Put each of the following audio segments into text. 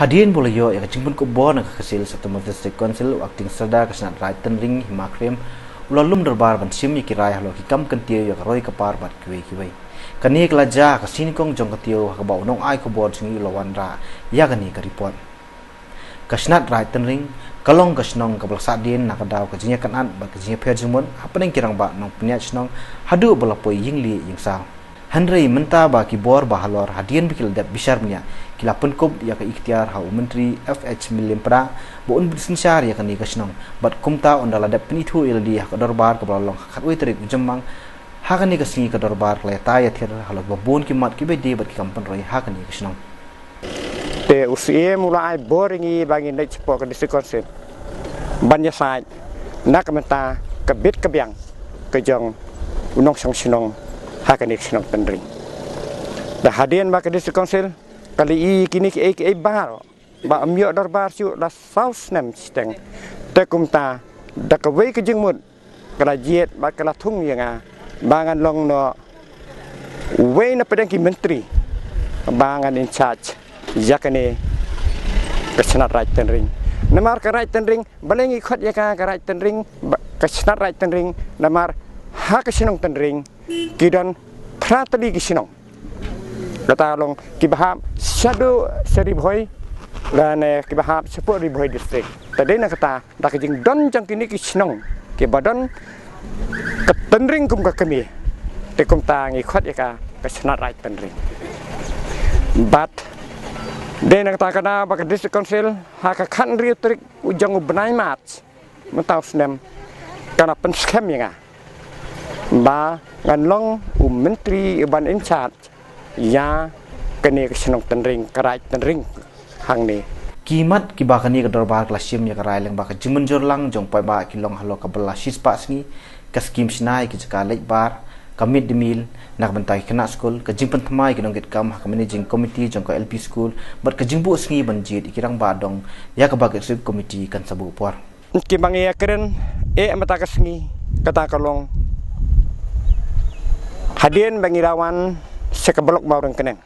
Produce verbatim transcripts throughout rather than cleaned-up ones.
Hadien ba u la ïoh ïa ka jingpynkup bor na ka KSIL, South Autonomous District Council, u Acting Sardar ka Shnat Raij Tynring, Hima Khrem, u la lum dorbar ban shim ïa ki rai halor ki kam kyntiew ïa ka roi ka par bad kiwei kiwei. Kane ka la jia ha ka sngi nyngkong jong ka tiew, ha kaba u nongai khubor jong ngi u la wanrah ïa kane ka report. Ka Shnat Raij Tynring ka long ka shnong kaba la sahdien na ka daw ka jingïakynad bad ka jingïapher jingmut hapdeng ki rangbah nongpynïaid shnong haduh ba la poi ïing lieh ïing saw. Hynrei mynta ba ki bor ba halor, hadien ba ki la dep bishar bniah, ki la pynkup ïa ka iktiar ha u Myntri F H Mylliem Pdah ba un pynsynshar ïa kane ka shnong. Bad kumta, ynda la dep pynithuh ïa lade ha ka dorbar kaba la long ha ka khatwei tarik u Jymmang, ha kane ka sngi ka dorbar ka la ïatai ïathir halor ba bun ki mat kiba ïadei bad ki kam pynroi ha kane ka shnong. Te u Syiem u la ai bor ïa ngi ba ngin leit shapoh ka District Council ban ïasaid na ka bynta ka bit ka biang ka jong u nongshong shnong ha kane ka shnong Tynring. Te hadien ba ka District Council ka la ïohi ïa kine kiei kiei baroh, ba ym ïoh dorbar shuh la saw snem shiteng. Te kumta, da kawei ka jingmut, ka la jied bad ka la thung ïa nga ba ngan long noh uwei na pdeng ki myntri ba ngan in charge ïa kane ka Shnat Raij Tynring. Namar ka Raij Tynring, balei ngi khot ïa ka ka Raij Tynring, ba, ka Shnat Raij Tynring, namar ha ka shnong Tynring ki don phra tylli ki shnong. Kata long kiba hap shaduh sha Ri Bhoi, lane kiba hap shapoh Ri Bhoi District. Te dei na kata, da ka jingdon jong kine ki shnong kiba don ka Tynring kum ka kmie, te kumta ngi khot ïa ka ka Shnat Raij Tynring. Bad dei na kata ka daw ba ka District Council ha ka khathynriew tarik u jong u bnai March mynta u snem ka la pynskhem ïa nga ba ngan long u myntri uban in charge ïa kane ka shnong Tynring, ka Raij Tynring hangne. Ki mat kiba kane ka dorbar ka la shim ïa ka rai lyngba ka jingmynjur lang jong paidbah ki long halor ka bylla shispah sngi, ka skim shna ïa ki jaka leit bar, ka mid day meal na ka bynta ki khynnah skul, ka jingpynthymmai ïa ki nongkitkam ha ka managing committee jong ka L P school, bad ka jingbuh sngi ban jied ïa ki rangbah dong ïa kaba ka executive committee kan sa buh por. Kiba ngi ïakren eh mynta ka sngi, kata ka long hadien ba ngi la wan sha ka block Mawryngkneng.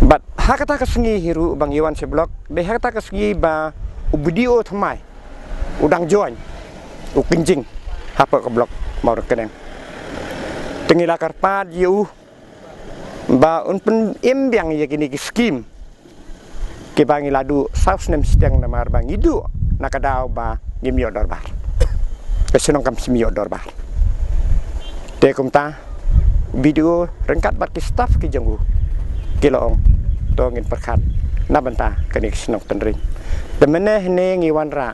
Bad ha kata ka sngi hi ruh ba ngi wan sha block, dei ha kata ka sngi ba u B D O thymmai u dang join, u kynjing hapoh ka block Mawryngkneng. Te ngi la kyrpad ïa u ba un pynim biang ïa kine ki skim kiba ngi la duh saw snem shiteng, namar ba ngi duh na ka daw ba ngim ïoh dorbar, ka shnong kam shym ïoh dorbar. Te kumta, B D O ryngkat bad ki staff ki jong u ki la ong, to ngin pyrkhat na bynta kane ka shnong Tynring. Te mynne hangne ngi wanrah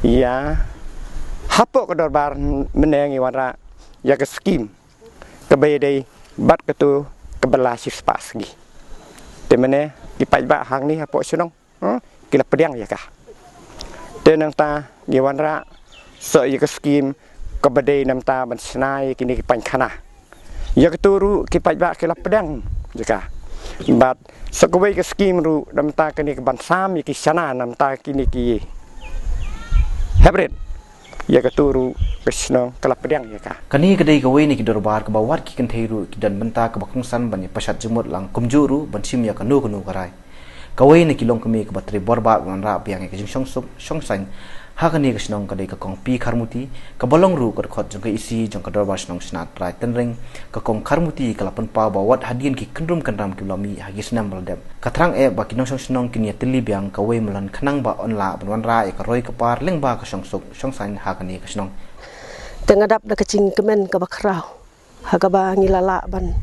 ïa, hapoh ka dorbar mynne ngi wanrah ïa ka skim kaba ïadei bad kato ka bylla shispah sngi. Te mynne ki paidbah hangne hapoh shnong, hmm, ki la pdiang ïa ka. Te nangta ngi wanrah soh ïa ka skim kaba dei namar ban shna ïa kine ki painkhana. Ïa kato ruh ki paidbah ki la pdiang ïa ka. Bad soh kawei ka skim ruh namar kane kaban sam ïa ki shana namar kine ki hybrid. Ïa kato ruh ka shnong ka la pdiang ïa ka. Kane ka dei kawei na ki dorbar kaba wat ki kynthei ruh ki don bynta kaba kongsan ban ïa pashat jingmut lang, kumjuh ruh ban shim ïa kano kano ka rai. Kawei na ki longkmie kaba trei bor bad wanrah biang ïa ka jingshongsuk shongsaiñ ha kane ka shnong ka dei ka Kong P Kharmuti, kaba long ruh ka dkhot jong ka E C jong ka dorbar shnong Shnat Raij Tynring. Ka Kong Kharmuti ka la pynpaw ba wat hadien ki kynrum kynram kiba la mih ha ki snem ba la dep, ka thrang eh ba ki nongshong shnong kin ïa tylli biang kawei malan khnang ba yn lah ban wanrah ïa ka roi ka par lyngba ka shongsuk shongsaiñ ha kane ka shnong. Te nga dap da ka jingkmen kaba khraw ha kaba ngi la lah ban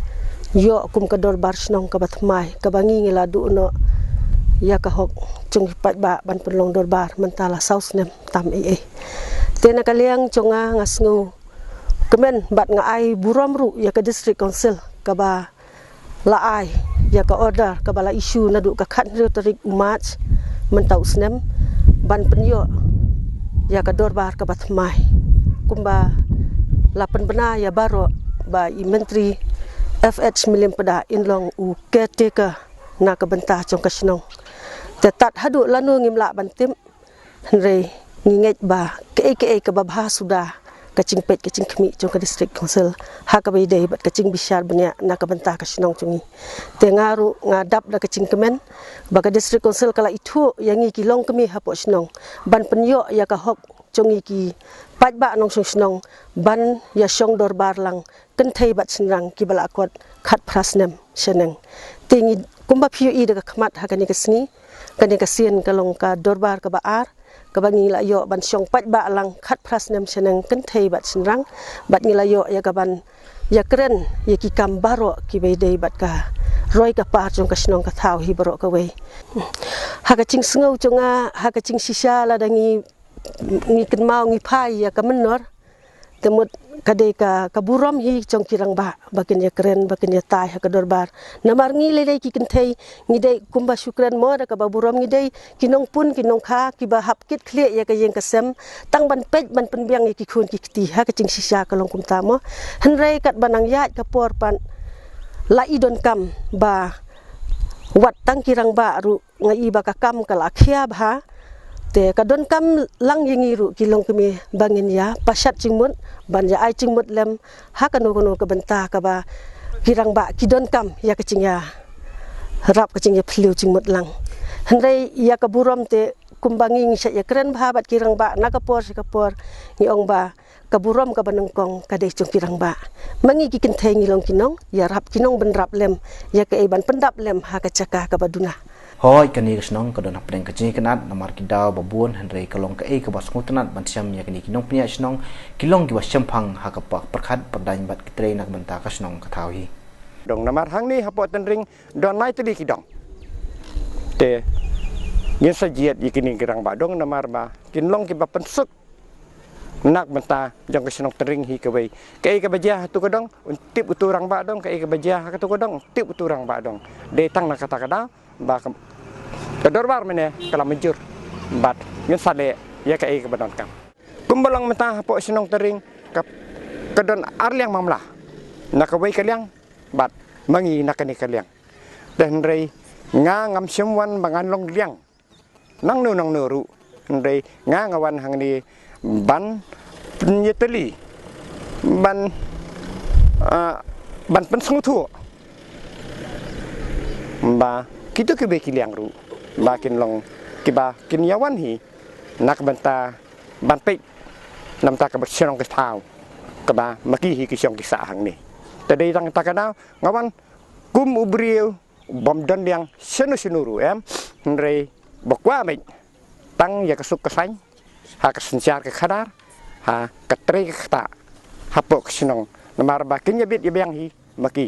ïoh kum ka dorbar shnong kaba thymmai, kaba ngi ngi la duh noh ïa ka hok jong ki paidbah ban pynlong dorbar mynta la saw snem tam ei ei. Te na ka liang jong nga, nga sngew kmen bad nga ai burom ruh ïa ka District Council kaba la ai ïa ka order kaba la issue naduh ka khathynriew tarik u March mynta u snem ban pynïoh ïa ka dorbar kaba thymmai. Kumba la pynbna ïa baroh ba i Myntri F H Mylliem Pdah in long u caretaker na ka bynta jong ka shnong. Te tad haduh lano ngim lah ban tip, hynrei ngi ngeit ba kaei kaei kaba bha suda ka jingpeit ka jingkhmih jong ka District Council ha kaba ïadei bad ka jingbishar bniah na ka bynta ka shnong jong ngi. Te nga ruh nga dap da ka jingkmen ba ka District Council ka la ithuh ïa ngi ki longkmie hapoh shnong ban pynïoh ïa ka hok jong ngi ki paidbah nongshong shnong ban ïa shong dorbar lang kynthei bad shynrang kiba la kot khatphra snem shaneng. Te ngi kumba phi ïohi da ka khmat ha kane ka sngi, kane ka sien ka long ka dorbar kaba ar kaba ngi la ïoh ban shong paidbah lang khatphra snem shaneng kynthei bad shynrang, bad ngi la ïoh ïa ka ban ïakren ïa ki kam baroh kiba ïadei bad ka roi ka par jong ka shnong ka thaw hi baroh kawei. Ha ka jingsngew jong nga, ha ka jingshisha lada ngi ngi kynmaw ngi phai ïa ka mynnor, te mut ka dei ka, ka burom hi jong ki rangbah ba kin ïakren ba kin ïatai ha ka dorbar. Namar ngi lei lei ki kynthei ngi dei kumba shu kren mo da kaba burom, ngi dei ki nongpun ki nongkha kiba hap kit khlieh ïa ka ïing ka sem tang ban peit ban pynbiang ïa ki khun ki kti. Ha ka jingshisha ka long kumta mo. Hynrei katba nang ïaid ka por pat la i donkam ba wat tang ki rangbah ruh nga i ba ka kam ka la khia bha. Te ka donkam lang ïa ngi ruh ki longkmie ba ngin ïa pashat jingmut ban ïa ai jingmut lem ha kano kano ka bynta kaba ki rangbah ki donkam ïa ka jingïarap ka jingïaphylliew jingmut lang. Hynrei ïa ka burom te kumba ngi ngi shait ïakren bha bad ki rangbah na ka por sha ka por, ngi ong ba ka burom kaba nyngkong ka dei jong ki rangbah. Ma ngi ki kynthei ngi long ki nongïarap, ki nongbynrap lem ïa kaei ban pyndap lem ha ka jaka kaba duna. Hooid, kane ka shnong ka don hapdeng ka jingïakynad namar ki daw ba bun, hynrei ka long kaei kaba sngewtynnat ban shem ïa kine ki nongpynïaid shnong ki long kiba shemphang ha ka pyrkhat pyrdaiñ bad ki trei na ka bynta ka shnong ka thaw hi. Dong namar hangne hapoh Tynring don lai tylli ki dong. Te ngin sa jied ïa kine ki rangbah dong namar ba kin long kiba pynsuk na ka bynta jong ka shnong Tynring hi kawei. Kaei kaba jia ha tu ka dong un tip utu rangbah dong, kaei kaba jia ha tu ka dong un tip utu rangbah dong. Dei tang na kata ka daw ba ka, ka dorbar mynne ka la mynjur bad ngin sa leh ïa kaei kaba donkam. Kumba long mynta hapoh shnong Tynring ka, ka don ar liang mamla, na kawei ka liang bad ma ngi na kane ka liang. Te hynrei nga ngam shym wan ba ngan long liang nangno nangno ruh, hynrei nga nga wan hangne ban pynïatylli, ban, ah, ban pynsngewthuh ba kito kiwei ki liang ruh ba kin long kiba kin ïa wan hi na ka bynta ban peit na ka bynta kaba shnong ka thaw kaba ma ki hi ki shong ki sah hangne. Te dei tang kata ka daw nga wan kum u briew bym don liang shano shano ruh em, hynrei ba kwah beit tang ïa ka suk ka saiñ ha ka synshar ka khadar, ha ka trei ka ktah hapoh ka shnong namar ba kin ïa bit ïa biang hi ma ki.